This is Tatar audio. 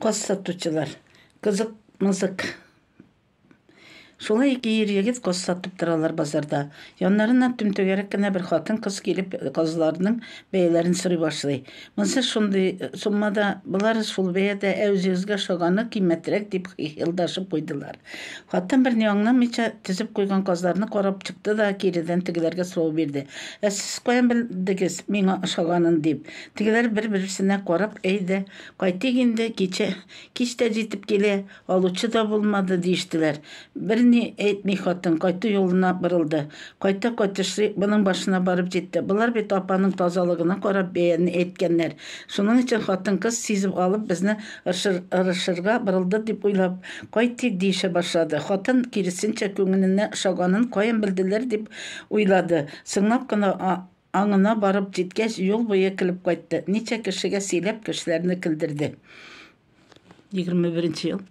Каз сатучылар. Кызык мызык. Шулай ике ир-егет каз сатып торалар базарда. Яннарыннан түм-түгәрәк кенә бер хатын-кыз килеп казларның бәяләрен сорый башлый. Монсы шундый суммада, болары шул бәядә, ә үзегезгә ошаганы кыйммәтрәк дип хихылдашып куйдылар. Хатын берни аңламыйча тезеп куйган казларны карап чыкты да киредән тегеләргә сорау бирде. Ә сез каян белдегез миңа ошаганын дип. Тегеләр бер-берсенә карап, әйдә, кайтыйк инде, кичә, кич тә җитеп килә, Алучы да булмады, диештеләр. Берни әйтми хатын, кайту юлына борылды. Кайта-кайтышлый моның башына барып җитте. Болар бит апаның тазалыгына карап бәяне әйткәннәр. Шуның өчен хатын-кыз сизеп алып безне ырышырга борылды дип уйлап, кайтыйк диешә башлады. Хатын, киресенчә, күңеленә ошаганын каян белделәр дип уйлады. Соңлап кына аңына барып җиткәч, юл буе көлеп кайтты. Ничә кешегә сөйләп, кешеләрне көлдерде. 21 нче ел.